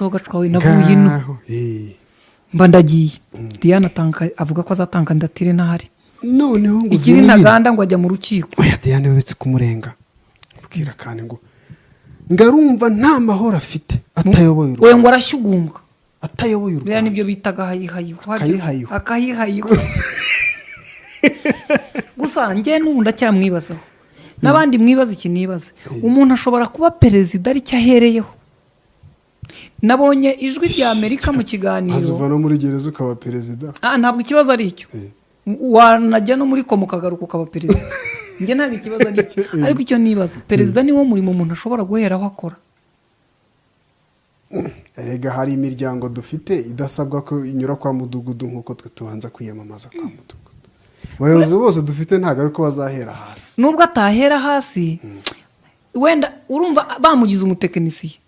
Se gacwawe navuye ino. Ngaho, eh. Mba ndagiye. Diane atanga, avuga ko azatanga kandidatire ntahari. Noneho ngo Ikiri uzime ibintu. Ntaganda ngo ajya mu rukiko. Oya, Diane uretse kumurenga, mbwira kandi ngo arumva nta mahoro afite atayoboye u We Rwanda. Ngo arashyugumbwa. Atayoboye u Biriya Rwanda. nibyo bita agahayihayiho. Akayihayiho. Akayihayiho. Gusa njye n'ubu ndacyamwibazaho, n'abandi mwibaza iki, nibaze: umuntu ashobora kuba perezida aricyo ahereyeho? Nabonye Ijwi rya Amerika mu kiganiro. Azuva no muri gereza ukaba perezida. Ah, ntabwo ikibazo ari icyo. Wanajya no muri koma ukagaruka ukaba perezida. Njye ntabwo ikibazo ari icyo, ariko icyo nibaza, perezida niwo murimo umuntu ashobora guheraho akora? Erega hari imiryango dufite idasabwa ko inyura kwa mudugudu nk'uko twe tubanza kwiyamamaza kwa mudugudu. Abayobozi bose dufite ntabwo ari ko bazahera hasi. Nubwo atahera hasi, wenda urumva bamugize umutekinisiye,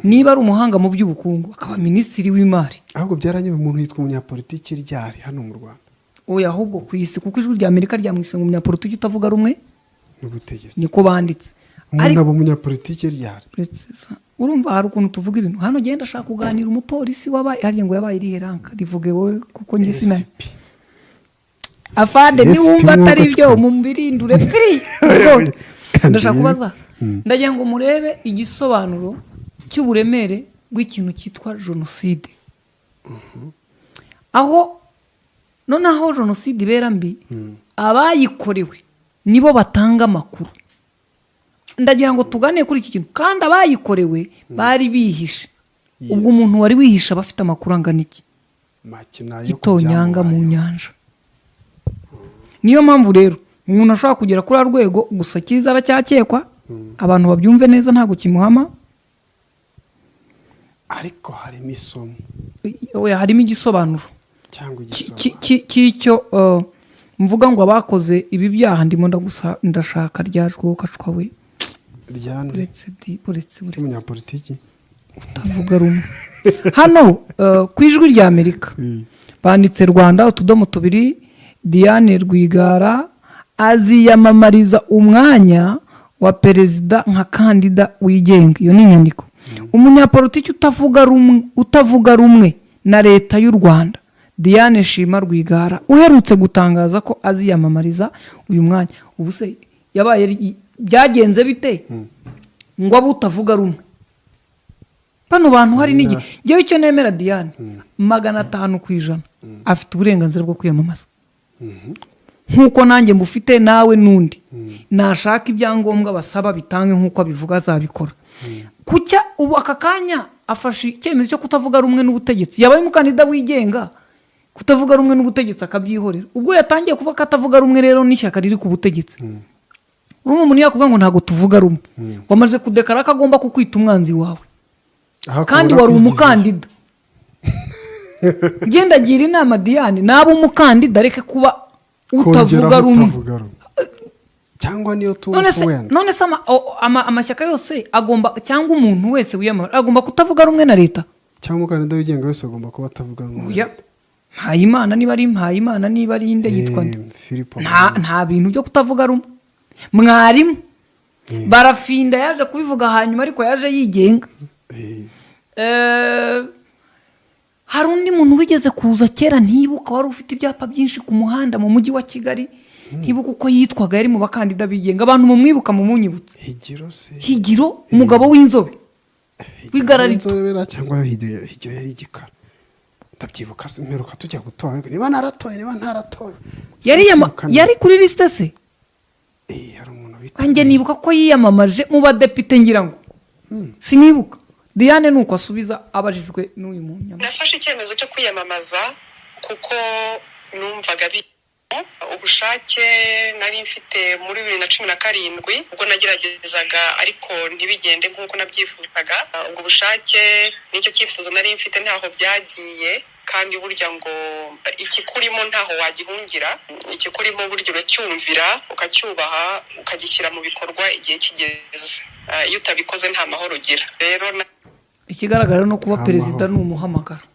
niba ari umuhanga mu by'ubukungu akaba minisitiri w'imari. Ahubwo byaranyuwe, umuntu yitwa umunyapolitiki ryari hano mu Rwanda? Oya, ahubwo ku isi, kuko Ijwi rya Amerika ryamwise ngo umunyapolitiki utavuga rumwe n'ubutegetsi. Niko banditse. Umuntu Ariko aba umunyapolitiki ryari? Uretse urumva hari ukuntu tuvuga ibintu hano. Genda ashaka kuganira umupolisi wabaye harya, ngo yabaye irihe ranka? Rivuge wowe, kuko njye sina SP. Afande. SP. Niwumva atari byo Mwuka. mubirindure piri. Kandi Ndashaka kubaza, ndagira ngo murebe igisobanuro cy'uburemere bw'ikintu cyitwa jenoside, aho noneho jenoside ibera mbi, abayikorewe nibo batanga amakuru. Ndagira ngo tugane kuri iki kintu. Kandi abayikorewe bari bihishe. Ubwo umuntu wari wihishe aba afite amakuru angana iki? Make nayo ku Gitonyanga mu byamubayeho. nyanja. Niyo mpamvu rero umuntu ashobora kugera kuri rwego. Gusa cyiza aracyakekwa, abantu babyumve neza, ntabwo kimuhama. Ariko harimo isomo. Oya, harimo igisobanuro cyangwa igisobanuro cy'icyo mvuga ngo abakoze ibi byaha. Ndimo ndagusa, ndashaka ryajwe kacwa we. Ryane? Uretse di, uretse Umunyapolitiki utavuga rumwe. Hano ku Ijwi rya Amerika banditse: Rwanda utudomo tubiri, Diane Rwigara aziyamamariza umwanya wa perezida nka kandida wigenga. Iyo ni inyandiko. Umunyapolitiki utavuga rumwe na leta y'u Rwanda, Diane Shima Rwigara, uherutse gutangaza ko aziyamamariza uyu mwanya. Ubu se yabaye byagenze bite ngo abe utavuga rumwe? Bano bantu hari n'igihe, ngewe icyo nemera, Diane 500% afite uburenganzira bwo kwiyamamaza nk'uko nanjye mbufite, nawe n'undi. Nashaka ibyangombwa basaba bitange nk'uko abivuga azabikora. Kucya ubu aka kanya afashe icyemezo cyo kutavuga rumwe n'ubutegetsi, yabaye umukandida wigenga, kutavuga rumwe n'ubutegetsi akabyihorera. Ubwo yatangiye kuvuga ko atavuga rumwe rero n'ishyaka riri ku butegetsi, urumva umuntu yakubwira ngo ntabwo tuvuga rumwe, wamaze kudekara ko agomba kukwita umwanzi wawe. Aho Kandi akabona wari kwigizayo. umukandida. Ngenda agira inama Diane, naba umukandida areke kuba utavuga Kongeraho rumwe. utavuga rumwe, cyangwa niyo None turufu se wenda. None se amashyaka yose agomba, cyangwa umuntu wese wiyamamaza agomba kutavuga rumwe na leta? Cyangwa umukandida wigenga wese agomba kuba atavuga rumwe na Oya. leta. Mpayimana, niba ari Mpayimana, niba ari inde, yitwa nde? Philippe. Nta bintu byo kutavuga rumwe. Mwarimu Barafinda yaje kubivuga hanyuma, ariko yaje yigenga. Hari undi muntu wigeze kuza kera, ntibuka, wari ufite ibyapa byinshi ku muhanda mu mujyi wa Kigali, ntibuka uko yitwaga, yari mu bakandida bigenga. Abantu mumwibuka mumunyibutse. Higiro se? Higiro, umugabo w'inzobe Higiro w'igararito. w'inzobera cyangwa Higiro? Higiro yari igikara, ndabyibuka. Se mperuka tujya gutora, ariko niba naratoye, niba ntaratoye, Yari simbyibuka neza. Yari kuri lisite se? Hari umuntu bita Anjye nibuka ko yiyamamaje mu badepite, ngira ngo sinibuka. Diane ni uko asubiza abajijwe n'uyu muntu. Nafashe icyemezo cyo kwiyamamaza kuko numvaga ubushake nari mfite muri 2017, ubwo nageragezaga ariko ntibigende nk'uko nabyifuzaga. Ubwo bushake n'icyo cyifuzo nari mfite ntaho byagiye. Kandi burya ngo ikikurimo ntaho wagihungira. Ikikurimo burya uracyumvira, ukacyubaha, ukagishyira mu bikorwa igihe kigeze. Iyo utabikoze nta mahoro ugira rero. Ikigaragara ni ukuba Nta perezida mahoro. ni umuhamagaro.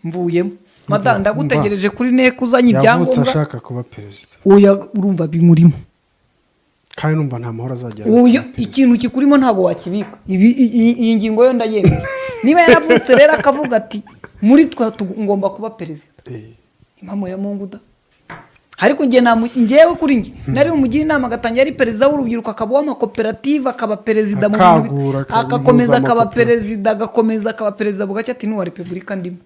Mvuyemo mada, ndagutegereje kuri NEC uzanye Yavutse ibyangombwa. ashaka kuba perezida. Oya, urumva bimurimo. Kandi numva nta mahoro azagera. Uyu ikintu kikurimo ntabwo wakibika. Iyi ngingo yo ndayemera. Niba yaravutse rero akavuga ati muri twe ngomba kuba perezida, impamo ya Mungu da. Ariko njye njyewe kuri njye nari umugira inama agatangira ari perezida w'urubyiruko, akaba uw'amakoperative, akaba perezida mu bintu Akagura, akaba agakomeza akaba impuzamakoperative. perezida, agakomeza akaba perezida, bugacya ati n'uwa repubulika ndimo.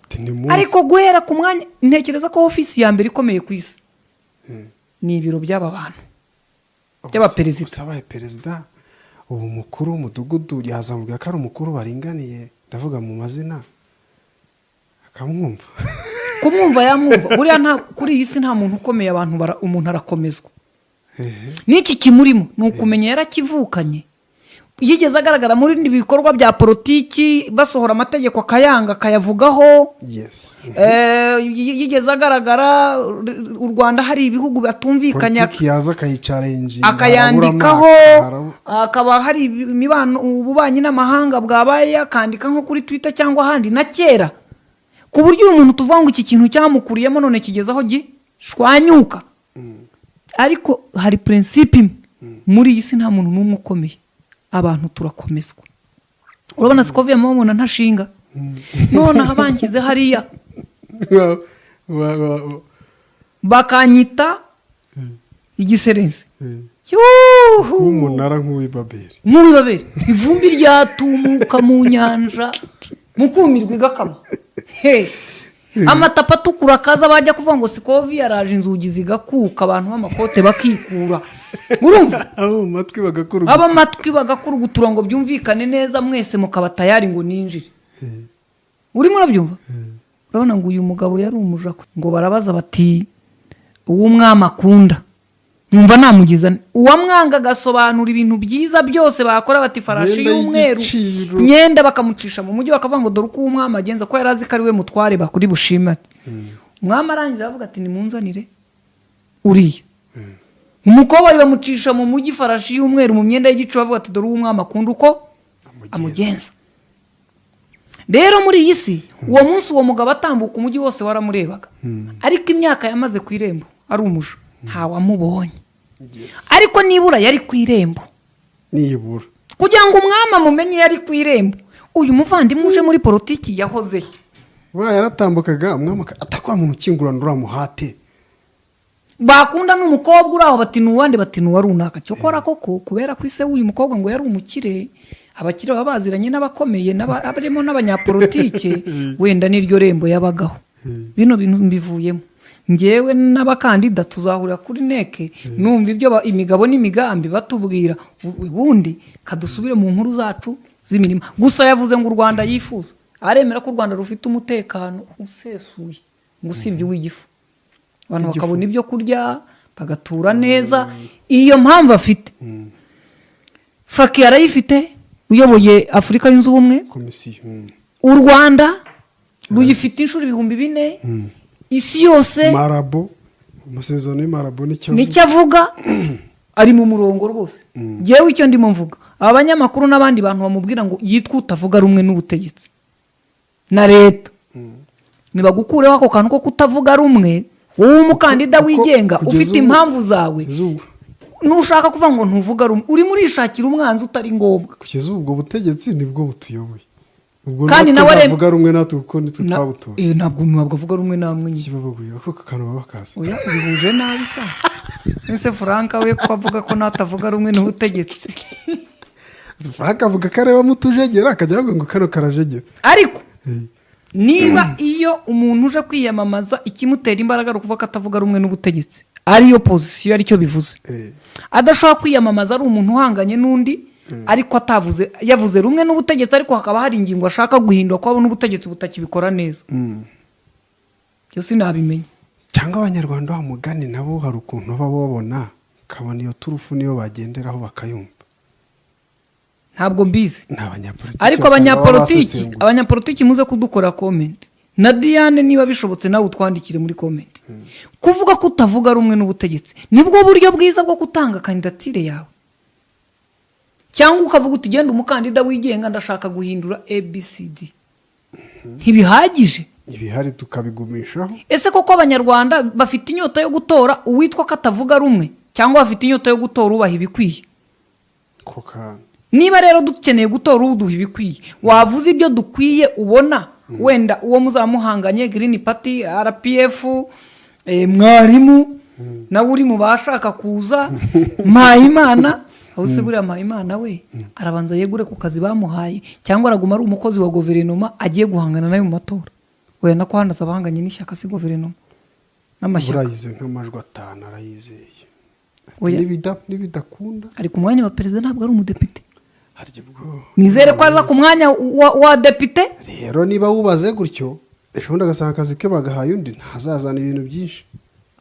Ati, ni munsi. Ariko guhera ku mwanya, ntekereza ko ofisi ya mbere ikomeye ku isi ni ibiro by'aba bantu by'abaperezida. Gusa abaye perezida, ubu umukuru w'umudugudu yazamubwira ko ari umukuru baringaniye, ndavuga mu mazina, akamwumva. Kumwumva yamwumva. Buriya nta kuri iyi si nta muntu ukomeye, abantu umuntu arakomezwa. N'iki kimurimo ni ukumenya yarakivukanye, yigeze agaragara muri bindi bikorwa bya politiki, basohora amategeko akayanga akayavugaho. Yigeze agaragara u Rwanda hari ibihugu batumvikanye Politiki yaza akayicarenginga, akayandikaho, hakaba hari imibano, ububanyi n'amahanga bwabaye, akandika nko kuri Twitter cyangwa ahandi na kera, ku buryo uyu muntu tuvuga ngo iki kintu cyamukuriyemo none kigeze aho gishwanyuka. Ariko hari principe imwe: muri iyi si nta muntu n'umwe ukomeye, abantu turakomezwa. Urabona Scovia mubona ntashinga, noneho abanshyize hariya bakanyita igiserensi. Yuhu! W'umunara nk'uw'i Babeli. Nk'uw'ibaberi, ivumbi ryatumuka mu nyanja mukumirwa igakama. He! Amatapa atukura akaza, bajya kuvuga ngo Scovia yaraje, inzugi zigakuka, abantu b'amakote bakikura, urumva? Abo mu matwi bagakura. Ab'amatwi bagakurugutura ngo byumvikane neza, mwese mukaba tayari ngo ninjire. Urimo urabyumva? Urabona ngo uyu mugabo yari umuja, ngo barabaza bati uw'umwami akunda numva namugiza nte? Uwamwanga agasobanura ibintu byiza byose bakora, bati farashi Imyenda y'umweru, y'igiciro. Imyenda bakamucisha mu mujyi, bakavuga ngo dore uko uw'umwami agenza, ko yari azi ko ari we mutware bakuri bushime. Umwami arangije aravuga ati nimunzanire uriya umukobwa, bamucisha mu mujyi farashi y'umweru mu myenda y'igiciro, bavuga ati dore uw'umwami akunda uko amugenza. Rero muri iyi si, uwo munsi uwo mugabo atambuka, umujyi wose waramurebaga, ariko imyaka yamaze ku irembo ari umuja ntawamubonye. Ariko nibura yari ku irembo. Nibura. Kugira ngo umwami amumenye yari ku irembo. Uyu muvandimwe uje muri politiki yahoze he? Buriya yaratambukaga, umwami atakwa muntu ukingurana uramuhate. Bakunda n'umukobwa uri aho, bati ni uwande? Bati ni uwa runaka. Cyokora koko kubera ko ise w'uyu mukobwa ngo yari umukire, abakire baba baziranye n'abakomeye, barimo n'abanyapolitike, wenda n'iryo rembo yabagaho. Bino bintu mbivuyemo ngewe n'abakandida tuzahurira kuri neke, numva ibyo imigabo n'imigambi batubwira. Ubundi kadusubire mu nkuru zacu z'imirima. Gusa yavuze ngo u Rwanda yifuza, aremera ko u Rwanda rufite umutekano usesuye, ngo usibye uw'igifu, abantu Igifu. bakabona ibyo kurya, bagatura neza. Iyo mpamvu afite, Faki arayifite uyoboye Afurika Yunze Ubumwe. Komisiyo. U Rwanda ruyifite inshuro 4000, isi yose. Marabo, amasezerano y'Marabo nicyo. Nicyo avuga, ari mu murongo rwose. Ngewe icyo ndimo mvuga, aba banyamakuru n'abandi bantu bamubwira ngo yitwe utavuga rumwe n'ubutegetsi na leta, nibagukureho ako kantu ko kutavuga rumwe, wowe umukandida wigenga kugeza ufite impamvu zawe, kugeza ubu nushaka kuvuga ngo ntuvuga rumwe, urimo urishakira umwanzi utari ngombwa. Kugeza ubu ubwo butegetsi nibwo butuyoboye, ubwo Kandi natwe nawe ntavuga rumwe natwe kuko nitwe twabutoye. Ntabwo avuga rumwe namwe nyine. Kibabaguye ako kantu baba bakaza. Oya, ubihuje nabi sa. Ese Frank we ko avuga ko natavuga rumwe n'ubutegetsi? Frank avuga ko arebamo utujegera, akajya avuga ngo kano karajegera. Ariko niba iyo umuntu uje kwiyamamaza ikimutera imbaraga ari ukuvuga ko atavuga rumwe n'ubutegetsi, ariyo position, aricyo bivuze, adashobora kwiyamamaza ari umuntu uhanganye n'undi, ariko atavuze, yavuze rumwe n'ubutegetsi, ariko hakaba hari ingingo ashaka guhindura ko abona ubutegetsi butakibikora neza, byo sinabimenya. Cyangwa abanyarwanda wa mugani nabo hari ukuntu baba babona, ukabona iyo turufu niyo bagenderaho bakayumva. Ntabwo mbizi. Ni abanyapolitiki, Ariko basanga baba abanyapolitiki, basesenguye. abanyapolitiki muze kudukora comment, na Diane niba bishobotse nawe utwandikire muri comment. Kuvuga ko utavuga rumwe n'ubutegetsi nibwo buryo bwiza bwo gutanga kandidatire yawe, cyangwa ukavuga uti genda umukandida wigenga, ndashaka guhindura ABCD, ntibihagije? Ibihari tukabigumishaho. Ese koko abanyarwanda bafite inyota yo gutora uwitwa ko atavuga rumwe? Cyangwa bafite inyota yo gutora ubaha ibikwiye? Ko kantu. Niba rero dukeneye gutora uduha ibikwiye, wavuze ibyo dukwiye, ubona wenda uwo muzamuhanganye, Green Party, RPF, mwarimu nawe uri mu bashaka kuza, Mpayimana. Aho se buriya Mpayimana we arabanza yegure ku kazi bamuhaye, cyangwa araguma ari umukozi wa guverinoma agiye guhangana nayo mu matora? Wenda ko hano abahanganye n'ishyaka, si guverinoma n'amashyaka. Burayize nk'amajwi 5 arayizeye. Oya. Nibidakunda. Ari ku mwanya wa perezida, ntabwo ari umudepite. Harya ubwo Nizere ko aza ku mwanya wa depite. Rero niba wubaze gutyo, ejo bundi agasanga akazi ke bagahaye undi, ntazazana ibintu byinshi.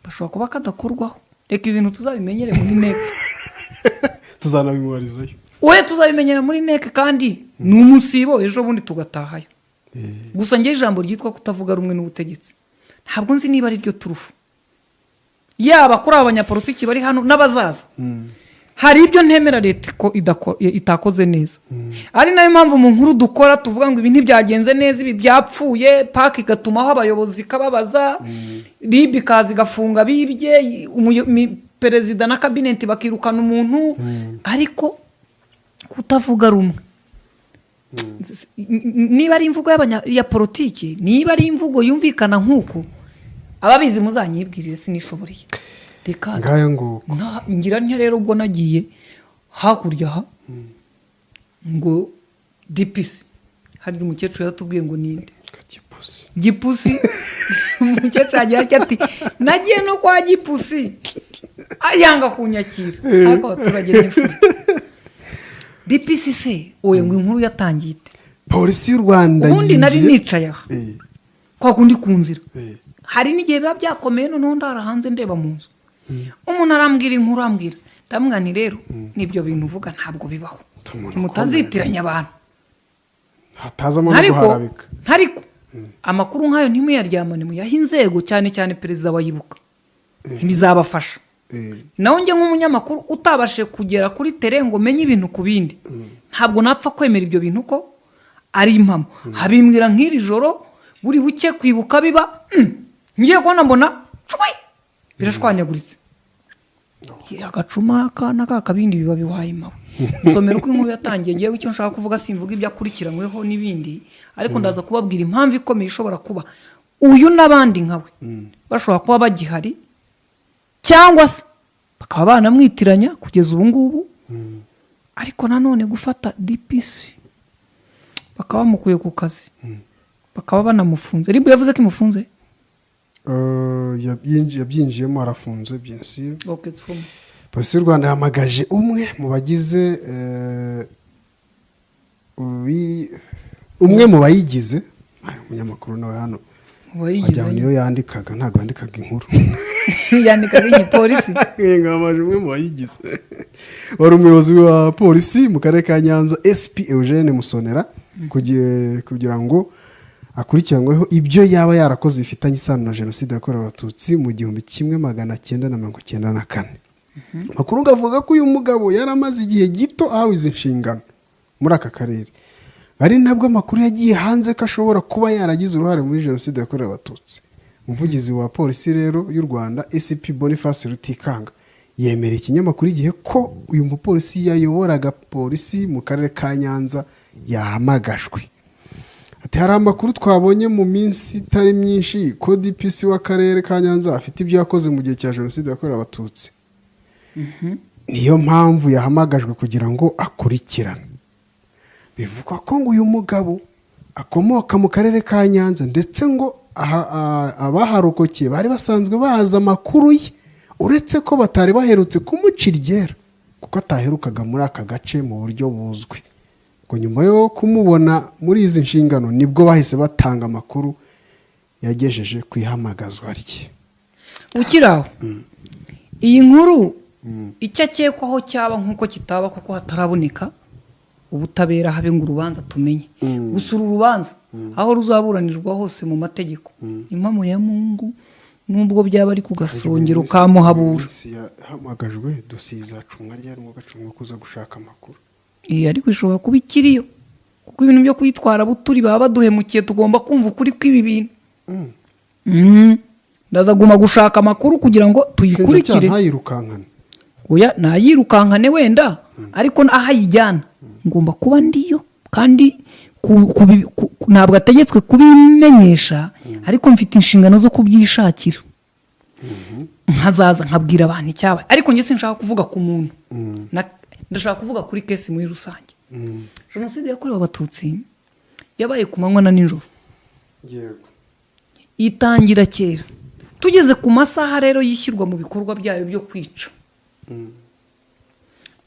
Bashobora kuba kadakorwaho. Reka ibintu tuzabimenyere muri NEC. Tuzanabimubarizayo. We, tuzabimenyera muri NEC, kandi ni umusibo, ejo bundi tugatahayo. Gusa njye ijambo ryitwa kutavuga rumwe n'ubutegetsi ntabwo nzi niba ari ryo turufu, yaba kuri aba banyapolitiki bari hano n'abazaza. Hari ibyo ntemera leta ko itakoze neza, ari nayo mpamvu mu nkuru dukora tuvuga ngo ibi ntibyagenze neza, ibi byapfuye. PAC igatumaho abayobozi ikababaza, RIB ikaza igafunga bibye, perezida na kabineti bakirukana umuntu. Ariko kutavuga rumwe, niba ari imvugo ya politiki, niba ari imvugo yumvikana nk'uko ababizi muzanyibwirire, sinishoboreye. Reka Ngayo nguko. Ngira ntya rero, ubwo nagiye hakurya aha ngo DPC, hari umukecuru yaratubwiye ngo ninde? Gipusi. Gipusi. Umukecuru agira atya ati: "Nagiye no kwa Gipusi, yanga kunyakira." Ariko abaturage n'imfura. DPC se, oya, ngo inkuru yatangiye ite? Polisi y'u Rwanda Ubundi nari yinjiye nicaye aha kwa kundi ku nzira. Hari n'igihe biba byakomeye, noneho ndara hanze ndeba mu nzu. Umuntu arambwira inkuru, arambwira, ndamubwira nti: "Rero n'ibyo bintu uvuga ntabwo bibaho." Umuntu Mutazitiranya abantu. Hatazamo no Ariko guharabika. Ariko amakuru nk'ayo ntimuyaryamane, muyahe inzego, cyane cyane perezida wayibuka, ntibizabafasha. Nawe njye nk'umunyamakuru utabashije kugera kuri terrain ngo menye ibintu ku bindi, ntabwo napfa kwemera ibyo bintu ko ari impamo. Habimbwira nk'iri joro buri buke kwibuka biba, ngiye kubona mbona cwe birashwanyaguritse, agacuma aka n'aka kabindi biba biwaye mawe. Nsomera uko inkuru yatangiye. Ngewe icyo nshaka kuvuga, simvuga ibyo akurikiranyweho n'ibindi, ariko ndaza kubabwira impamvu ikomeye ishobora kuba uyu n'abandi nkawe bashobora kuba bagihari, cyangwa se bakaba banamwitiranya kugeza ubu ngubu. Ariko nanone gufata DPC bakaba bamukuye ku kazi, bakaba banamufunze, RIB yavuze ko imufunze. Yabyinjiyemo, arafunze bien sûr. Ok, nsoma. Polisi y'u Rwanda yahamagaje umwe mu bagize umwe mu bayigize. Ay, umunyamakuru nawe hano Mu wagira ngo bayigize. Niyo yandikaga, ntabwo yandikaga inkuru. Yandikaga igipolisi. Ngamaje umwe mu bayigize wari umuyobozi wa polisi mu karere ka Nyanza, SP Eugene Musonera, kugira ngo akurikiranweho ibyo yaba yarakoze bifitanye isano na jenoside yakorewe Abatutsi mu 1994. Amakuru avuga ko uyu mugabo yari amaze igihe gito ahawe izi nshingano muri aka karere, ari nabwo amakuru yagiye hanze ko ashobora kuba yaragize uruhare muri jenoside yakorewe Abatutsi. Umuvugizi wa polisi rero y'u Rwanda, ACP Boniface Rutikanga, yemereye ikinyamakuru Igihe ko uyu mupolisi yayoboraga polisi mu karere ka Nyanza yahamagajwe. Ati: "Hari amakuru twabonye mu minsi itari myinshi ko DPC w'akarere ka Nyanza afite ibyo yakoze mu gihe cya jenoside yakorewe Abatutsi. Niyo mpamvu yahamagajwe kugira ngo akurikirane." Bivugwa ko ngo uyu mugabo akomoka mu karere ka Nyanza, ndetse ngo abaharokokeye bari basanzwe bazi amakuru ye, uretse ko batari baherutse kumuca iryera kuko ataherukaga muri aka gace mu buryo buzwi. Ngo nyuma yo kumubona muri izi nshingano nibwo bahise batanga amakuru yagejeje ku ihamagazwa rye. Ukiri aho, iyi nkuru, icyo akekwaho cyaba nk'uko kitaba, kuko hataraboneka ubutabera, habe ngo urubanza tumenye. Gusa uru rubanza aho ruzaburanirwa hose mu mategeko, impamo ya Mungu, nubwo byaba ari ku gasongero ka Muhabura. Iminsi yahamagajwe, dosiye izacumwa ryari mu gacumwa kuza gushaka amakuru? Ariko ishobora kuba ikiriyo, kuko ibintu byo kuyitwara buturi baba baduhemukiye. Tugomba kumva ukuri kw'ibi bintu. Ndaza guma gushaka amakuru kugira ngo Umushinjacyaha tuyikurikire. Ntayirukankane. Oya, nayirukankane wenda, ariko aho ayijyana ngomba kuba ndiyo, kandi ntabwo ategetswe kubimenyesha, ariko mfite inshingano zo kubyishakira, nkazaza nkabwira abantu icyabaye. Ariko njye sinshaka kuvuga ku muntu. Ndashaka kuvuga kuri case muri rusange. Jenoside yakorewe Abatutsi yabaye ku manywa na nijoro, itangira kera. Tugeze ku masaha rero yishyirwa mu bikorwa byayo byo kwica,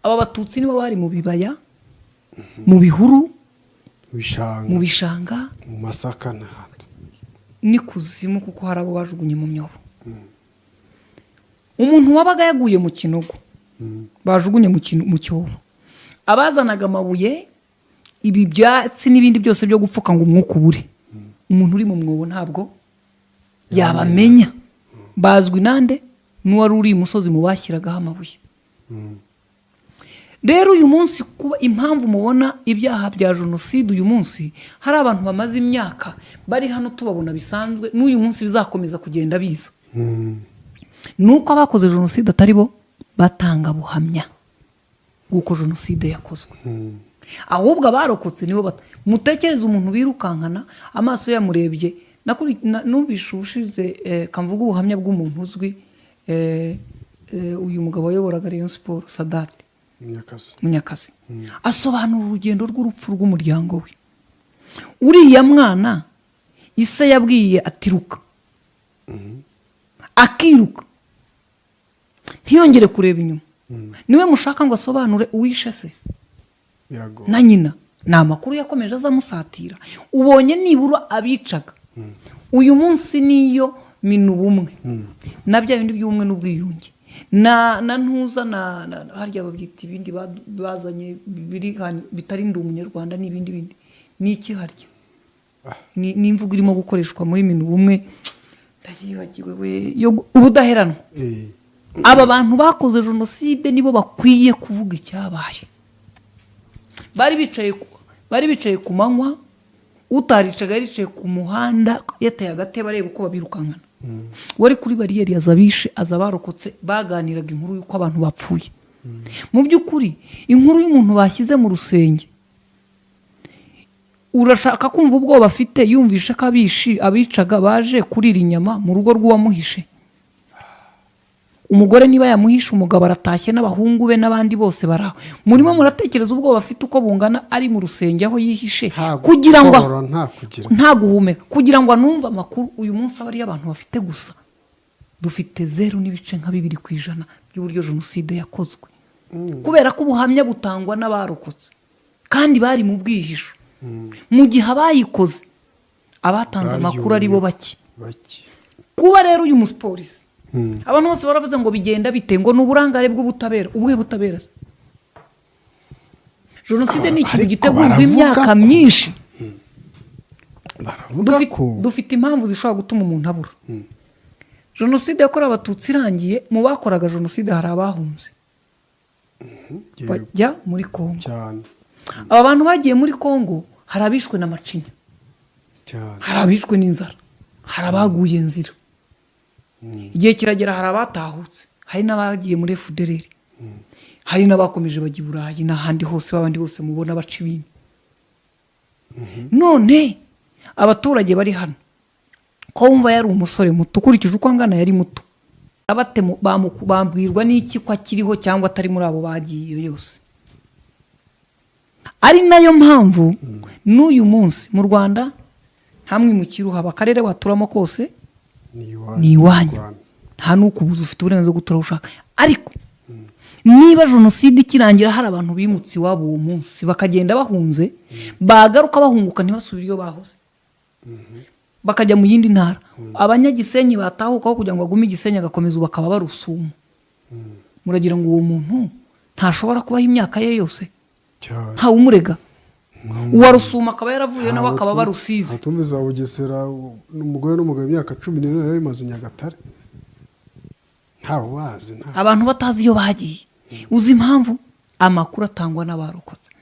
aba Batutsi nibo bari mu bibaya, mu bihuru, mu bishanga, mu bishanga, mu masaka n'ahandi, n'ikuzimu, kuko hari abo bajugunye mu myobo. Umuntu wabaga yaguye mu kinogo bajugunye mu cyobo, abazanaga amabuye, ibi byatsi n'ibindi byose byo gupfuka ngo umwuka ubure, umuntu uri mu mwobo ntabwo yabamenya. Bazwi nande? N'uwari uri imusozi mu bashyiragaho amabuye. Rero uyu munsi, kuba impamvu mubona ibyaha bya jenoside uyu munsi hari abantu bamaze imyaka bari hano tubabona bisanzwe, n'uyu munsi bizakomeza kugenda biza, ni uko abakoze jenoside atari bo batanga buhamya bw'uko jenoside yakozwe, ahubwo abarokotse nibo. Mutekereze umuntu birukankana, amaso yamurebye. Numvishe ubushize, kamvuga ubuhamya bw'umuntu uzwi, uyu mugabo wayoboraga Rayon Sports, Sadate Munyakazi. Munyakazi, asobanura urugendo rw'urupfu rw'umuryango we. Uriya mwana ise yabwiye atiruka, akiruka ntiyongere kureba inyuma, niwe mushaka ngo asobanure uwishe se Biragoye. na nyina? Ni amakuru yakomeje aza amusatira. Ubonye nibura abicaga uyu munsi niyo Minubumwe na bya bindi by'ubumwe n'ubwiyunge na ntuza na harya babyita ibindi bazanye biri bitari Ndi Umunyarwanda n'ibindi bindi, ni iki harya? Ni imvugo irimo gukoreshwa muri Minubumwe, ndayibagiwe we, yo ubudaheranwa. Aba bantu bakoze jenoside nibo bakwiye kuvuga icyabaye. Bari bicaye ku manywa, utaricaga yaricaye ku muhanda, yateye agatebe areba uko babirukankana. Wari kuri bariyeri aza abishe, aza abarokotse baganiraga inkuru y'uko abantu bapfuye. Mu by'ukuri, inkuru y'umuntu bashyize mu rusenge, urashaka kumva ubwoba afite yumvishe ko abishi abicaga baje kurira inyama mu rugo rw'uwamuhishe? Umugore niba yamuhishe, umugabo aratashye n'abahungu be n'abandi bose baraho, murimo muratekereza ubwoba afite uko bungana ari mu rusenge aho yihishe, Nta kugira ngo gukorora, nta kugira nta guhumeka, kugira ngo anumve amakuru. Uyu munsi aba ariyo abantu bafite gusa. Dufite 0.2% by'uburyo jenoside yakozwe, kubera ko ubuhamya butangwa n'abarokotse kandi bari mu bwihisho, mu gihe abayikoze, abatanze amakuru ari bo bake. Bake. Kuba rero uyu mupolisi, abantu bose baravuze ngo bigenda bite, ngo ni uburangare bw'ubutabera. Ubuhe butabera se? Jenoside ni ikintu Ariko gitegurwa baravuga imyaka myinshi. Baravuga ko Dufite impamvu zishobora gutuma umuntu abura. Jenoside yakorewe Abatutsi irangiye, mu bakoraga jenoside hari abahunze bajya muri Kongo. Aba bantu bagiye muri Kongo, hari abishwe na macinya, hari abishwe n'inzara, hari abaguye nzira. Igihe kiragera hari abatahutse, hari n'abagiye muri FDLR, hari n'abakomeje bajya i Burayi n'ahandi hose, babandi bose mubona baca ibintu. None abaturage bari hano, ko wumva yari umusore muto, ukurikije uko angana yari muto, bambwirwa n'iki ko akiriho cyangwa atari muri abo bagiye iyo yose? Ari nayo mpamvu n'uyu munsi mu Rwanda nta mwimukira uhaba. Akarere waturamo kose ni iwanyu. Ni iwanyu. Rwanda. Nta n'ukubuza, ufite uburenganzira bwo gutura aho ushaka. Ariko niba jenoside ikirangira hari abantu bimutse iwabo uwo munsi, bakagenda bahunze, bagaruka bahunguka ntibasubire iyo bahoze, bakajya mu yindi ntara, Abanyagisenyi batahukaho kugira ngo bagume Igisenyi, agakomeza ubu bakaba barusuma, muragira ngo uwo muntu ntashobora kubaho imyaka ye yose ntawumurega? Uwa Rusuma akaba yaravuye nawe akaba barusizi. Atumbiza wa Bugesera, umugore n'umugabo, imyaka 14 bimaze Nyagatare, ntawe ubazi, nta Abantu batazi iyo bagiye. Uzi impamvu? Amakuru atangwa n'abarokotse.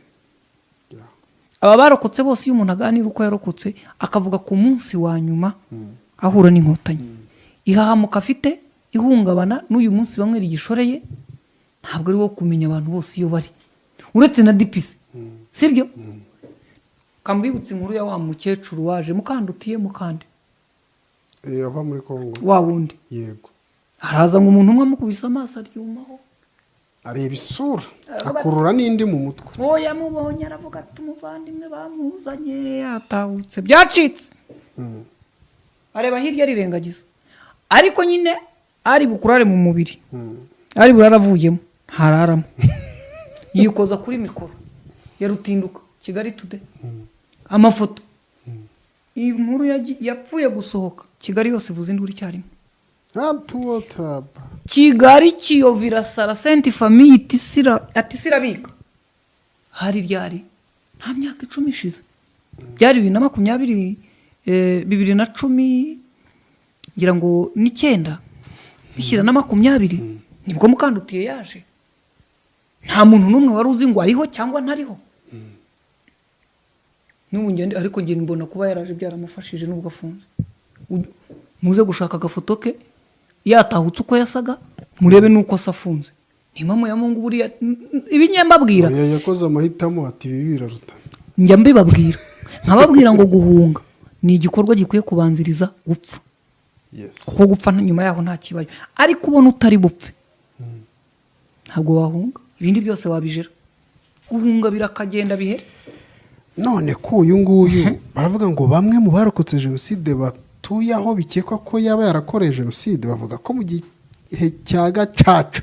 Aba barokotse bose, iyo umuntu aganira uko yarokotse, akavuga ku munsi wa nyuma ahura n'Inkotanyi, ihahamuka afite, ihungabana, n'uyu munsi bamwe rigishoreye. Ntabwo ari wo kumenya abantu bose iyo bari, uretse na DPC, sibyo? Kambibutsa inkuru ya wa mukecuru waje Mukandutiye, mukande Ava muri Kongo. Wa wundi. Yego. Haraza ngo umuntu umwe amukubise amaso aryumaho. Areba isura, akurura n'indi mu mutwe. Uwo yamubonye aravuga ati: "Umuvandimwe bamuzanye yatahutse, byacitse." Areba hirya arirengagiza, ariko nyine ari bukurare mu mubiri, ari burare avuyemo ntararamo. Yikoza kuri mikoro ya Rutinduka, Kigali Today, amafoto. Iyi nkuru yapfuye gusohoka, Kigali yose ivuza induru icyarimwe. Atuwotaba. Kigali, Kiyovu irasara, Sainte Famille ati sirabika. Hari ryari? Nta myaka 10 ishize, byari 2020, 2010 ngira ngo n'icyenda bishyira na 20, nibwo Mukandutiye yaje. Nta muntu n'umwe wari uzi ngo ariho cyangwa ntariho. N'ubu ngende, ariko njye mbona kuba yaraje byaramufashije nubwo afunze. Muze gushaka agafoto ke yatahutse uko yasaga, murebe n'uko asa afunze. Ni impamo ya Mungu. Buriya ibinyambabwira. Oya, yakoze amahitamo, ati ibi birarutana. Njya mbibabwira, nkababwira ngo guhunga ni igikorwa gikwiye kubanziriza gupfa, kuko gupfa nyuma yaho nta kibayo. Ariko ubona utari bupfe, ntabwo wahunga. Ibindi byose wabijera, guhunga birakagenda bihere. None ko uyu nguyu baravuga ngo bamwe mu barokotse jenoside batuye aho bikekwa ko yaba yarakoreye jenoside, bavuga ko mu gihe cya Gacaca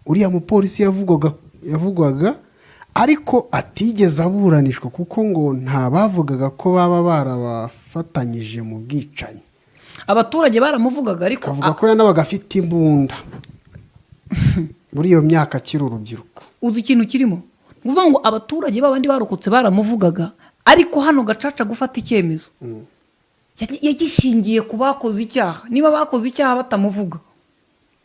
uriya mupolisi yavugwaga ariko atigeze aburanishwa, kuko ngo nta bavugaga ko baba barabafatanyije mu bwicanyi. Abaturage baramuvugaga, ariko Akavuga ko yanabaga afite imbunda muri iyo myaka akiri urubyiruko. Uzi ikintu kirimo? Ni ukuvuga ngo abaturage b'abandi barokotse baramuvugaga, ariko hano Gacaca gufata icyemezo yagishingiye ku bakoze icyaha. Niba bakoze icyaha batamuvuga,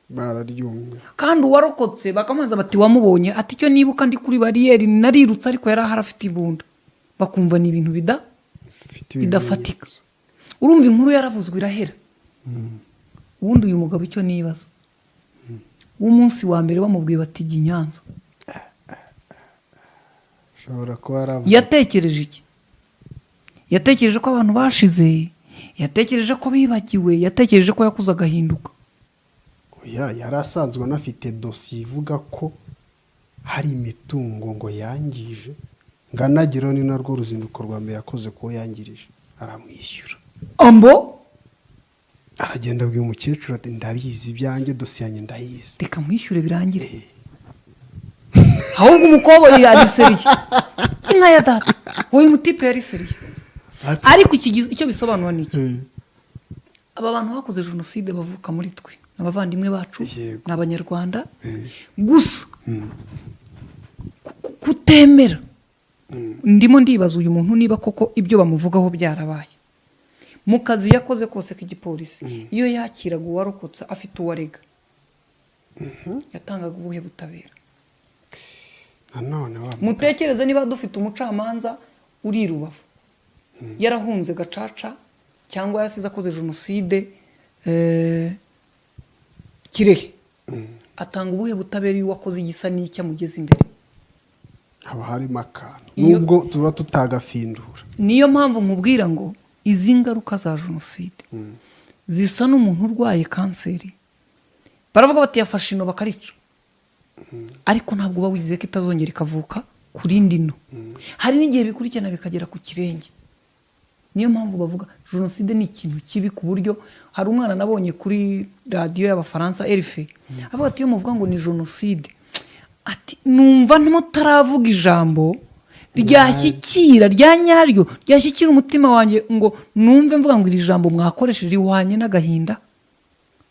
Bararyumye. kandi uwarokotse bakamubaza bati: "Wamubonye?" Ati: "Icyo nibuka, ndi kuri bariyeri narirutse, ariko yari ahari afite imbunda." Bakumva ni ibintu Afite bidafatika. ibimenyetso. Urumva inkuru yaravuzwe irahera. Ubundi uyu mugabo, icyo nibaza, w'umunsi wa mbere bamubwiye bati: "Jya i Nyanza," Ashobora kuba yaravuze yatekereje iki? Yatekereje ko abantu bashize? Yatekereje ko bibagiwe? Yatekereje ko yakuze agahinduka? Oya, yari asanzwe anafite dosiye ivuga ko hari imitungo ngo yangije, ngo anageraho ni narwo ruzinduko rwa mbere yakoze kuwo yangirije, aramwishyura. Ambo. Aragenda abwira umukecuru ati: "Ndabizi ibyanjye, dosiye yanjye ndayizi." "Reka mwishyure birangire." Ahubwo umukoboyi yariseriye, inka ya data, uyu mutipe yariseriye. Ariko icyo bisobanura ni iki? Aba bantu bakoze jenoside bavuka muri twe, ni abavandimwe bacu, ni Abanyarwanda. Gusa kutemera, ndimo ndibaza uyu muntu niba koko ibyo bamuvugaho byarabaye. Mu kazi yakoze kose k'igipolisi, iyo yakiraga uwarokotse afite uwarega, yatangaga ubuhe butabera? Nanone wa Mutekereze niba dufite umucamanza uri i Rubavu yarahunze Gacaca cyangwa yarasize akoze jenoside, Kirehe, atanga ubuhe butabera iyo uwakoze igisa n'icyo amugeze imbere? Haba harimo akantu, nubwo tuba tutagafindura. Niyo mpamvu nkubwira ngo izi ngaruka za jenoside zisa n'umuntu urwaye kanseri. Baravuga bati yafashe ino bakarica, ariko ntabwo uba wizeye ko itazongera ikavuka ku rindi no. Hari n'igihe bikurikirana bikagera ku kirenge. Niyo mpamvu bavuga jenoside ni ikintu kibi, ku buryo hari umwana nabonye kuri radiyo y'Abafaransa RFI avuga ati: "Iyo muvuga ngo ni jenoside," ati, "numva mutaravuga ijambo ryashyikira rya nyaryo, ryashyikira umutima wanjye, ngo numve mvuga ngo iri jambo mwakoresheje rihwanye n'agahinda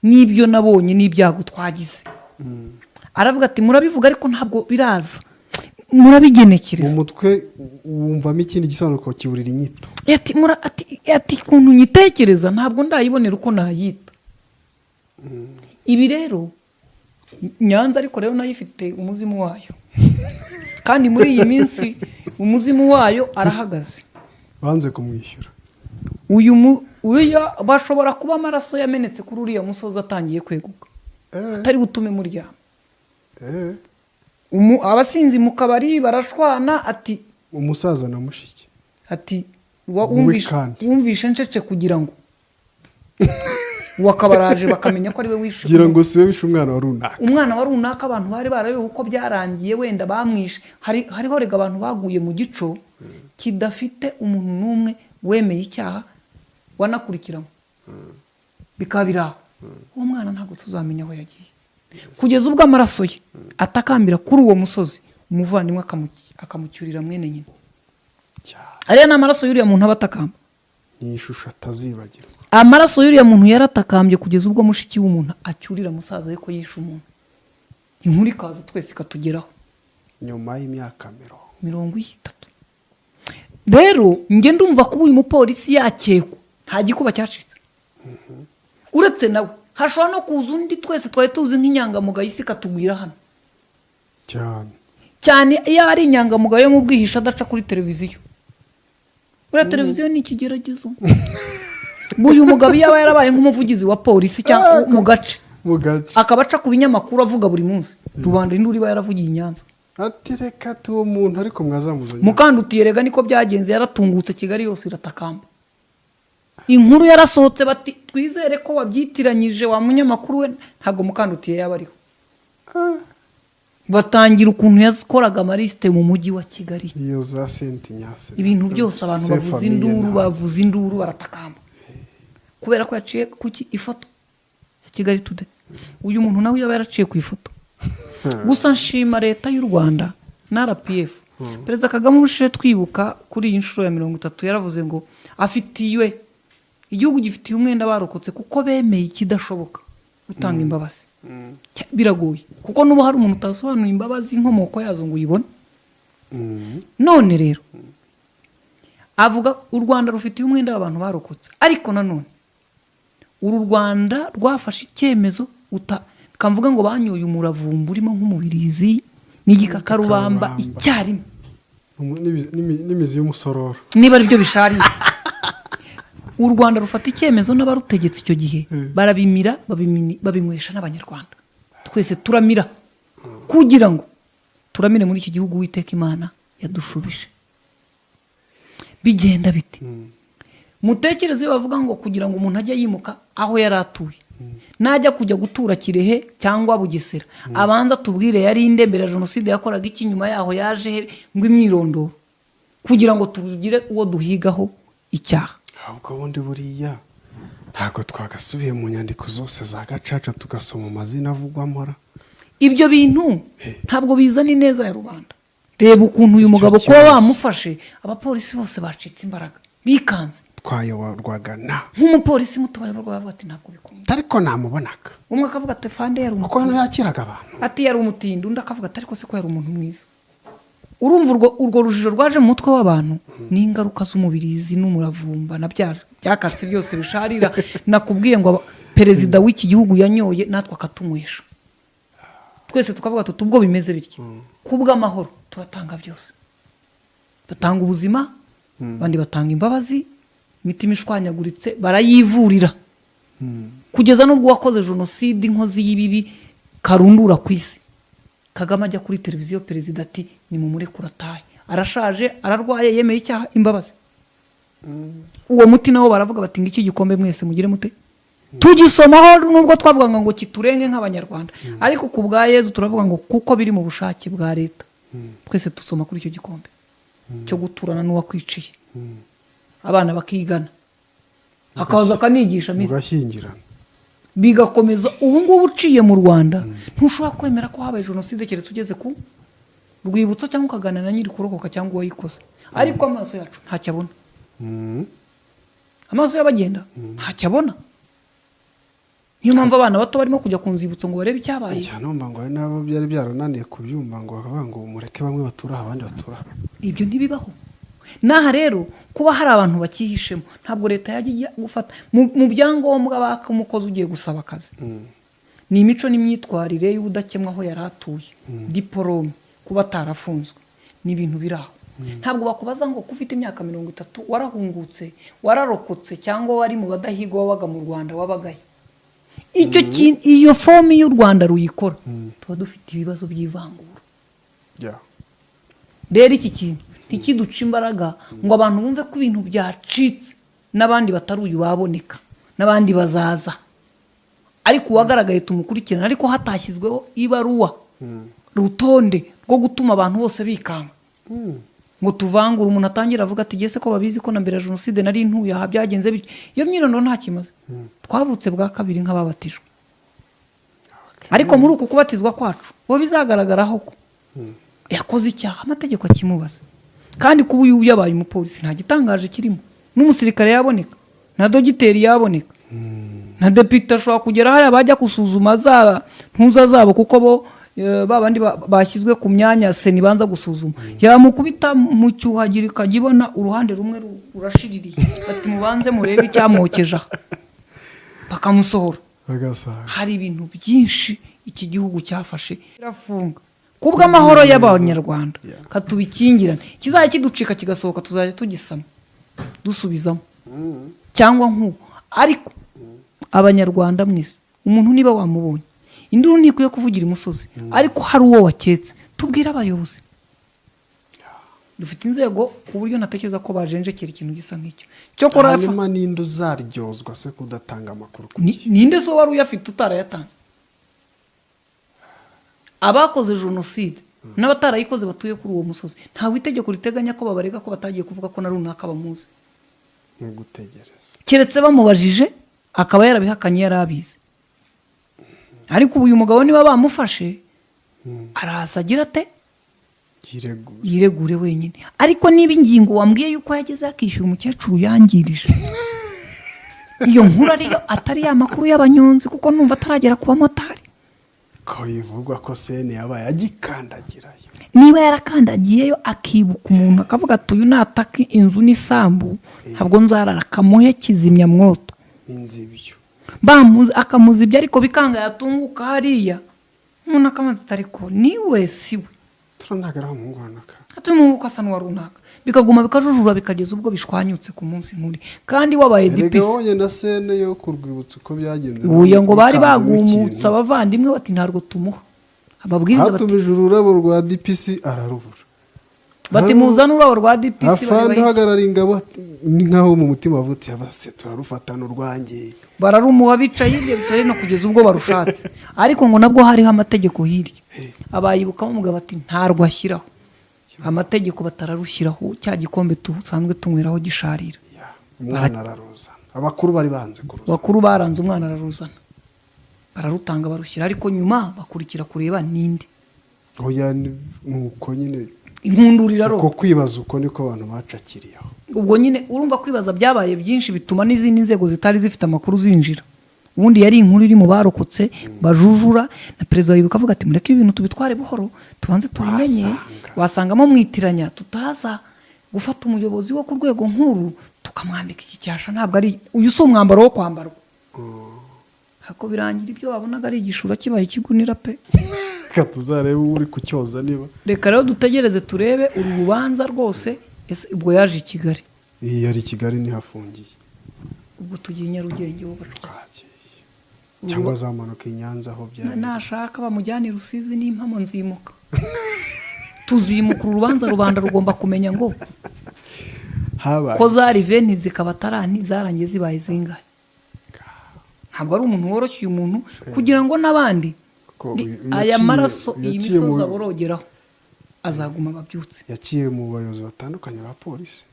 n'ibyo nabonye n'ibyago twagize." Aravuga ati: "Murabivuga ariko ntabwo biraza, murabigenekereza." Mu mutwe wumvamo ikindi gisobanuro, kiburira inyito. Ati ukuntu nyitekereza ntabwo ndayibonera uko nayita. Ibi rero Nyanza, ariko rero nayo ifite umuzimu wayo, kandi muri iyi minsi umuzimu wayo arahagaze. Banze kumwishyura. Uyu bashobora kuba amaraso yamenetse kuri uriya musozi atangiye kweguka, atari butume muryama. Abasinzi mu kabari barashwana, ati umusaza na mushiki, ati wumvishe ncece kugira ngo wakabaraje bakamenya ko ari we wishe, kugira ngo siwe wishe umwana wa runaka. Umwana wa runaka abantu bari barabeho uko byarangiye, wenda bamwishe. Hariho rega abantu baguye mu gico kidafite umuntu n'umwe wemeye icyaha wanakurikiranywe, bikaba biraho. Uwo mwana ntabwo tuzamenya aho yagiye kugeza ubwo amaraso ye atakambira kuri uwo musozi, umuvandimwe akamucyurira mwene nyina. Ariya ni amaraso y'uriya muntu aba atakamba, ni ishusho atazibagirwa. Amaraso y'uriya muntu yaratakambye kugeza ubwo mushiki w'umuntu acyurira musaza we ko yishe umuntu. Inkuru ikaza twese ikatugeraho nyuma y'imyaka 30. Rero njye ndumva kuba uyu mupolisi yakekwa nta gikuba cyacitse. Uretse nawe hashobora no kuza undi twese twari tuzi nk'inyangamugayo, isi ikatugwira hano cyane cyane. Iyo ari inyangamugayo mu bwihisho adaca kuri televiziyo. Buriya televiziyo ni ikigeragezo. Uyu mugabo iyo aba yarabaye nk'umuvugizi wa polisi cyangwa mu gace, akaba aca ku binyamakuru avuga buri munsi, rubanda induru iba yaravugiye i Nyanza. Ati reka tuwo muntu ariko mwazamuzanye. Mukandutiye rega niko byagenze, yaratungutse Kigali yose iratakamba. Inkuru yarasohotse bati twizere ko wabyitiranyije wa munyamakuru we, ntabwo Mukandutiye yaba ariho. Batangira ukuntu yakoraga amarisite mu mujyi wa Kigali. Iyo za senti nyase. Ibintu byose abantu bavuza induru, bavuza induru baratakamba. Kubera ko yaciye kuki ifoto ya Kigali Today. Uyu muntu nawe yaba yaraciye ku ifoto. Gusa nshima leta y'u Rwanda na RPF. Perezida Kagame ubushe twibuka kuri iyi nshuro ya 30 yaravuze ngo afitiwe igihugu gifitiye umwenda barokotse kuko bemeye ikidashoboka gutanga imbabazi. Biragoye kuko nubu hari umuntu utasobanura imbabazi inkomoko yazo ngo uyibone. None rero avuga u Rwanda rufitiye umwenda w'abantu barokotse, ariko nanone uru Rwanda rwafashe icyemezo kamvuga ngo banyoye umuravumba urimo nk'umubirizi n'igikakarubamba icyarimwe n'imizi y'umusororo niba ari byo bishariye. U Rwanda rufata icyemezo n'abarutegetse icyo gihe barabimira, babinywesha n'abanyarwanda. Twese turamira kugira ngo turamire muri iki gihugu Uwiteka Imana yadushubije. Bigenda bite? Mutekereze iyo bavuga ngo kugira ngo umuntu ajye yimuka aho yari atuye, najya kujya gutura Kirehe cyangwa Bugesera, abanza tubwire yari inde mbere ya jenoside, yakoraga iki, nyuma yaho yaje ngo imyirondoro, kugira ngo tugire uwo duhigaho icyaha. Ahubwo bundi buriya ntabwo twagasubiye mu nyandiko zose za gacaca tugasoma amazina avugwamo. Ibyo bintu ntabwo bizana ineza ya rubanda. Reba ukuntu uyu mugabo kuba bamufashe, abapolisi bose bacitse imbaraga bikanze. Twayoborwaga na nk'umupolisi muto wayoborwa bavuga ati ntabwo bikunda, ariko namubonaga. Umwe akavuga ati fande yari umutindi, kuko yakiraga abantu, ati yari umutindi, undi akavuga ati ariko se ko yari umuntu mwiza. Urumva urwo rujijo rwaje mu mutwe w'abantu ni ingaruka z'umubirizi n'umuravumba na byakatsi byose bisharira. Nakubwiye ngo perezida w'iki gihugu yanyoye natwe akatunywesha, twese tukavuga tuti ubwo bimeze bityo kubw'amahoro turatanga byose, batanga ubuzima, abandi batanga imbabazi, imitima ishwanyaguritse barayivurira, kugeza n'ubwo wakoze jenoside inkozi y'ibibi karundura ku isi. Kagame ajya kuri televiziyo perezida ati nimumurekure atahe, arashaje, ararwaye, yemeye icyaha, imbabazi. Uwo muti nawo baravuga bati ngiki gikombe mwese mugire mute tugisomaho, nubwo twavuga ngo kiturenge nk'abanyarwanda, ariko ku bwa Yezu turavuga ngo kuko biri mu bushake bwa leta, twese dusoma kuri icyo gikombe cyo guturana n'uwakwiciye, abana bakigana, akaza akanigisha mugashyingirana, bigakomeza. Ubu ngubu uciye mu Rwanda ntushobora kwemera ko habaye jenoside keretse ugeze ku rwibutso cyangwa ukagana na nyiri kurokoka cyangwa uwayikoze, ariko amaso yacu ntacyo abona. Amaso y'abagenda ntacyo abona. Niyo mpamvu abana bato barimo kujya ku nzibutso ngo barebe icyabaye. Cyane numva ngo nabo byari byarananiye kubyumva ngo bakavuga ngo mureke bamwe batura abandi batura. Ibyo ntibibaho. Naha rero kuba hari abantu bakihishemo ntabwo leta yajya ijya gufata mu byangombwa baka umukozi ugiye gusaba akazi. Ni imico n'imyitwarire y'ubudakemwa aho yari atuye, diporome, kuba atarafunzwe, ni ibintu biri aho. Ntabwo bakubaza ngo ko ufite imyaka 30 warahungutse, wararokotse cyangwa wari mu badahigwa wabaga mu Rwanda wabagaye. Icyo iyo fomu y'u Rwanda ruyikora tuba dufite ibibazo by'ivangura. Yeah. Rero iki kintu ntikiduce imbaraga ngo abantu bumve ko ibintu byacitse, n'abandi batari uyu baboneka, n'abandi bazaza, ariko uwagaragaye tumukurikirana, ariko hatashyizweho ibaruwa, rutonde rwo gutuma abantu bose bikanga ngo tuvangure. Umuntu atangira avuga ati: "Gese ko babizi ko na mbere ya jenoside nari ntuye aha, byagenze bityo." Iyo myirondoro nta kimaze. Twavutse bwa kabiri nk'ababatijwe, ariko muri uku kubatizwa kwacu uwo bizagaragaraho ko yakoze icyaha, amategeko akimubaza. Kandi kuba uyu yabaye umupolisi nta gitangaje kirimo, n'umusirikare yaboneka, na dogiteri yaboneka, na depite ashobora kugera hariya bajya gusuzuma za ntuza zabo, kuko bo ba bandi bashyizwe ku myanya CENI banza gusuzuma, yamukubita mu cyuhagiro ikajya ibona uruhande rumwe rurashiririye, bati: "Mubanze murebe icyamwokeje aha," bakamusohora. Bagasanga Hari ibintu byinshi iki gihugu cyafashe kirafunga kubw'amahoro y'Abanyarwanda. Katubikingirane, kizajya kiducika kigasohoka, tuzajya tugisama dusubizamo cyangwa nk'ubu. Ariko Abanyarwanda mwese, umuntu niba wamubonye, induru ntikwiye kuvugira imusozi, ariko hari uwo waketse, tubwire abayobozi. Dufite inzego ku buryo ntatekereza ko bajenjekera ikintu gisa nk'icyo cyokora. Hanyuma ninde uzaryozwa se kudatanga amakuru ku gihe? Ninde se wari uyafite utarayatanze? Abakoze jenoside n'abatarayikoze batuye kuri uwo musozi, ntawe itegeko riteganya ko babarega ko batagiye kuvuga ko na runaka bamuzi. Ni ugutegereza. Keretse bamubajije akaba yarabihakanye, yari abizi. Ariko ubu uyu mugabo niba bamufashe, araza agira ate? Yiregura. Yiregure wenyine. Ariko niba ingingo wambwiye yuko yageze akishyura umukecuru yangirije, iyo nkuru ariyo, atari ya makuru y'abanyonzi, kuko numva ataragera ku bamotari. Ko bivugwa ko sene yabaye agikandagirayo. Niba yarakandagiyeyo akibuka umuntu, akavuga ati: "Uyu nataka inzu n'isambu ntabwo nzarara," akamuhe kizimyamwoto. Inzibyo. Bamuzi akamuzibya, ariko bikanga, yatunguka hariya umuntu akamanza ati: "Ariko niwe si we?" Turanagara umuhungu runaka. Ati: "Umuhungu ko asa n'uwa runaka." Bikaguma bikajujura, bikageza ubwo bishwanyutse ku munsi nkuri kandi wabaye Erega DPC. Wabonye na scène yo ku rwibutso uko byagenze? Uya ngo bari Bikanzemo bagumutse ikintu. abavandimwe bati: "Ntabwo tumuha amabwiriza," bati Hatumije ururabo rwa DPC ararubura. Bati: "Muzane ururabo rwa DPC." Afande Bareba hirya. uhagarara ingabo ni nkaho mu mutima bavuga uti: "Abase turarufatana urwanjye." Bararumuha, bicaye hirya, bicaye hino, kugeza ubwo barushatse. Ariko ngo nabwo hariho amategeko hirya, abayibukamo umugabo ati: "Ntarwo ashyiraho amategeko." Batararushyiraho, cya gikombe dusanzwe tunyweraho gisharira. Ya, umwana araruzana, abakuru bari banze kuruzana. Bakuru baranze, umwana araruzana, bararutanga, barushyira, ariko nyuma bakurikira kureba ninde. Oya, ni uko nyine. Inkundura irarota. Uko kwibaza uko niko abantu bacakiriyeho. Ubwo nyine urumva kwibaza byabaye byinshi, bituma n'izindi nzego zitari zifite amakuru zinjira. Ubundi yari inkuru iri mu barokotse bajujura, na perezida wibuka avuga ati: "Mureke ibi bintu tubitware buhoro, tubanze tubimenye." Wasanga. Wasangamo mwitiranya, tutaza gufata umuyobozi wo ku rwego nkuru tukamwambika iki cyasha. Ntabwo ari uyu, si umwambaro wo kwambarwa. Ariko birangira ibyo wabonaga ari igishura kibaye ikigunira pe. Reka tuzarebe uri kucyoza niba Reka rero dutegereze turebe uru rubanza rwose. Ese ubwo yaje i Kigali? Iyi yari i Kigali, niho afungiye. Ubwo tugiye i Nyarugenge wo bacuka. Twagiye cyangwa azamanuka i Nyanza aho byabereye. Nashaka bamujyane i Rusizi, n'impamo nzimuka, tuzimuka uru rubanza. Rubanda rugomba kumenya ngo Habaye ko zari veni zikaba tarani, zarangiye zibaye zingahe. Ntabwo ari umuntu woroshye uyu muntu, kugira ngo n'abandi Ko aya maraso iyi yaciye misozi aborogeraho azaguma ababyutse. Yaciye mu bayobozi batandukanye ba polisi.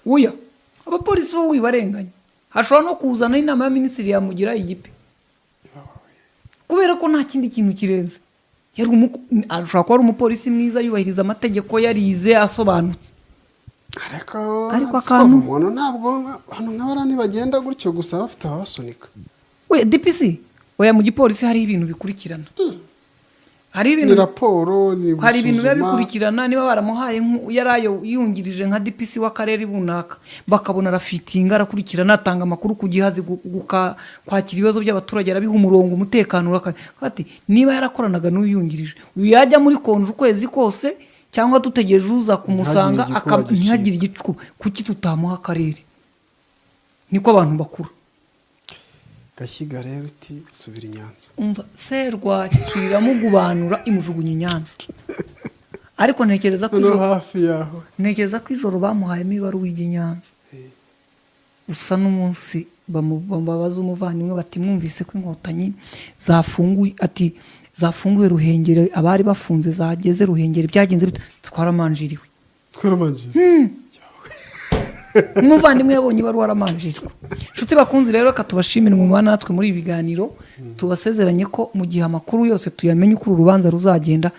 Uya abapolisi bo wibarenganya, hashobora no kuzana inama ya minisitiri yamugira igipe, kubera ko nta kindi kintu kirenze. Yari ashobora kuba ari umupolisi mwiza, yubahiriza amategeko, yarize, asobanutse. Ariko Ariko siko umuntu ntabwo abantu nk'abariya ntibagenda gutyo gusa, bafite ababasunika. We DPC, oya, mu gipolisi hariho ibintu bikurikirana, hari Ni ibintu raporo, ni hari ibintu biba gusuzuma. bikurikirana. Niba baramuhaye yarayo yungirije nka DPC w'akarere runaka, bakabona arafitinga, arakurikirana, atanga amakuru ku gihe, azi kwakira ibibazo by'abaturage, arabiha umurongo, umutekano ati niba yarakoranaga n'uyungirije uyu, yajya muri konje ukwezi kose cyangwa dutegereje uza kumusanga, Ntihagire igikuba gicika. Ntihagire igicuba, kuki tutamuha akarere? Niko abantu bakura. Gashyiga rero uti: "Subira i Nyanza." Umva, Serwakira mugubanura imujugunya i Nyanza. Ariko ntekereza ko Noneho ijoro, hafi yaho ntekereza ko ijoro bamuhayemo ibaruwa ijya i Nyanza, usa n'umunsi babaza umuvandimwe bati: "Mwumvise ko Inkotanyi zafunguye?" Ati: "Zafunguye Ruhengeri, abari bafunze zageze Ruhengeri, byagenze bite?" "Twaramanjiriwe." Twaramanjiriwe. Umuvandimwe yabonye ibaruwa aramanjirwa. Inshuti bakunzi rero, reka tubashimire mubana natwe muri ibi biganiro. Tubasezeranye ko mu gihe amakuru yose tuyamenye uko uru rubanza ruzagenda,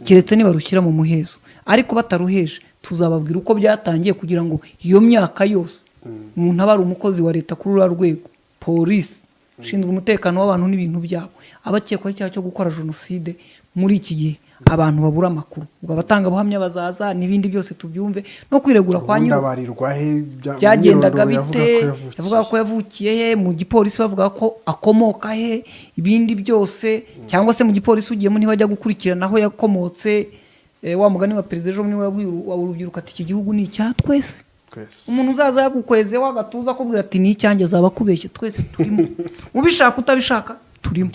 keretse nibarushyira mu muhezo, ariko bataruheje tuzababwira uko byatangiye, kugira ngo iyo myaka yose umuntu aba ari umukozi wa leta kuri ruriya rwego, polisi ushinzwe umutekano w'abantu n'ibintu byabo, aba akekwaho icyaha cyo gukora jenoside, muri iki gihe abantu babura amakuru. Ubwo abatangabuhamya bazaza n'ibindi byose tubyumve, no kwiregura kwa Ubundi nyiri abarirwa he? Byagendaga Imyirondoro yavuga bite? ko yavukiye. Yavuga ko yavukiye he? Mu gipolisi bavuga ko akomoka he? Ibindi byose, cyangwa se mu gipolisi ugiyemo ntibajya gukurikirana aho yakomotse. Wa mugani wa perezida ejo niwe wabwiye urubyiruko ati: "Iki gihugu ni icya twese." Twese. Umuntu uzaza yagukwezeho agatuza akubwira ati: "Ni icyanjye", azaba akubeshye. Twese turimo, ubishaka utabishaka turimo.